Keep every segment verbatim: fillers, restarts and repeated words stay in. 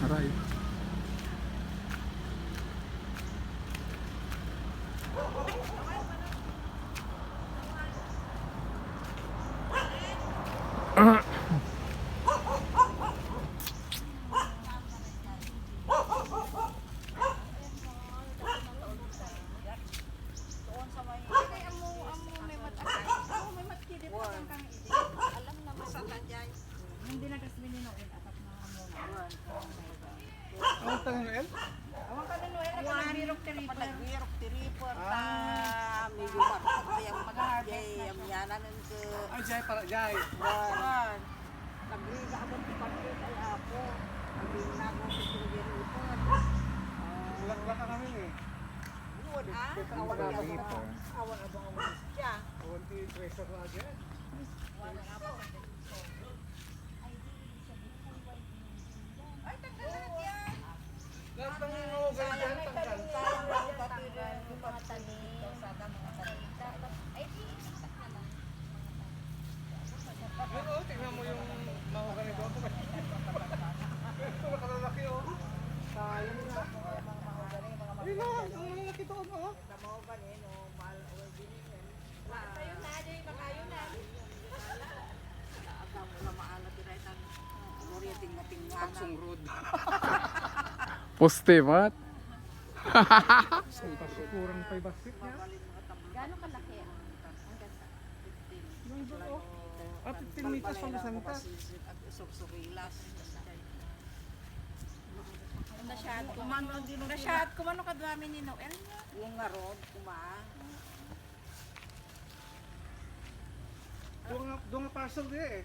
Right. Doon sa may, ay, amo, amo, may mat-, amo, may matkidit pa kang kang idi. Alam naman. Sa Tanjay. Nung dinagas mi ni Noel, apat na amo. Awan taga Noel? Awan ka ni Noel, nagwirok ti river. Nagwirok ti river, ta medyo markot ya mag-harvest na siya. Ay, jay pala, jay. Wan. Nagriga ako ti pagkita ya apo. Nagriga ako ti pagkita. Bulaklak ka kami eh. Yun, ah. Awan abang ako. Awan abang ako. Siya. Awan ti treasure na agad. Wala na po. Ay, tanggal lahat yan. Lahat ng mga ugat dyan, tanggal. Sayang lang, pati rin yung mga tanim. Sana mga tanim. Ay, di, saksak na lang. Yun, oh, tingnan mo yung mahogany doon. Ito, nakalalaki, oh. Sayang na. Yun, oh, ang lalaki doon, oh. Tayo na, di, makayo na. Taksong road. Poste, mat. Kurang pa yung basket niya. Gaano kalaki ang, ang gasa? Yung doon, oh. Ah, fifteen meters from the center. Masyad, kumano, masyad, kumano kadwa mi ni Noel? Yung nga road, kuma. Doon nga, doon nga parcel dia eh.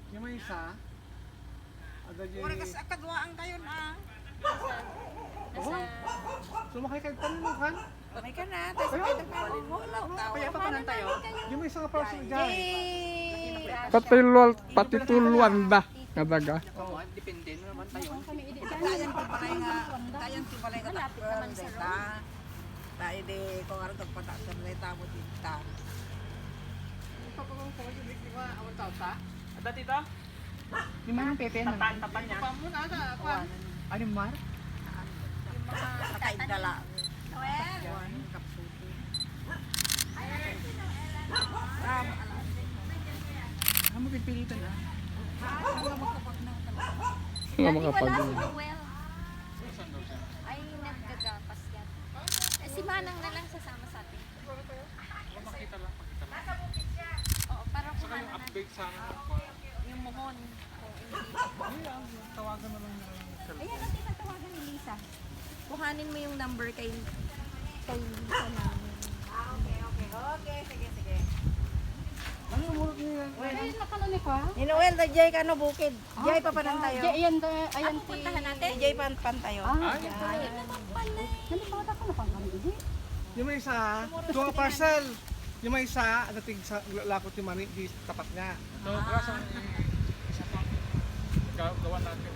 Yung may isa, ada di. Oras kas akadwaan kayo na. Oh? Sumakay kayo, tanong mo, kan? May ka na, tas Ayun. Pwede ka, oh, Payapa pa lang tayo. Yung may isa nga parcel dyan. Yay! Patulwal, patitulwan da. Kadaga. Oo, depende na naman tayo. Tayan ti balay nga, tayan ti balay nga takpan, deta. Tayo di, kung ano, tagpatakpan, deta mo, dinta. Pagkakong ko, hindi ko awan tao ta. Ada tita? Yung manang pepe, ano? Tatan, tatan niya. Pamun, ada, kwan. Ano, Mar? Yung mga kakaidala. Noel! Kwan, kapsuti. Ano, pipilitan, ah? Wala makapag- Wala si Noel. Ay, naggagapas yan. Eh, si Manang na lang sasama sa atin. Makita lang, makita lang. Oo, para kung ano na. Update sa ano. Yung mohon. Kung hindi. Hindi, ah, tawagan na lang nila. Ayan, ang tinatawagan ni Lisa. Kuhanin mo yung number kay, kay Lisa namin. Ah, okay, okay. Okay, sige, sige. Ano yung murot niya? Ay, nakano ni pa? Ni Noel, na Jay ka, no, bukid. Jay, papanan tayo. Jay, ayan, ayan, ti- Puntahan natin. Jay, pan, pan tayo. Ah, Ay, naman pala. Nalimutan ko na pang kami, hindi. Yung may isa, dual parcel. Yung may isa, ano, tig sa lakot yung mani, di tapat nga. So, ah, grasa ang isa pa. Ga-, gawa natin.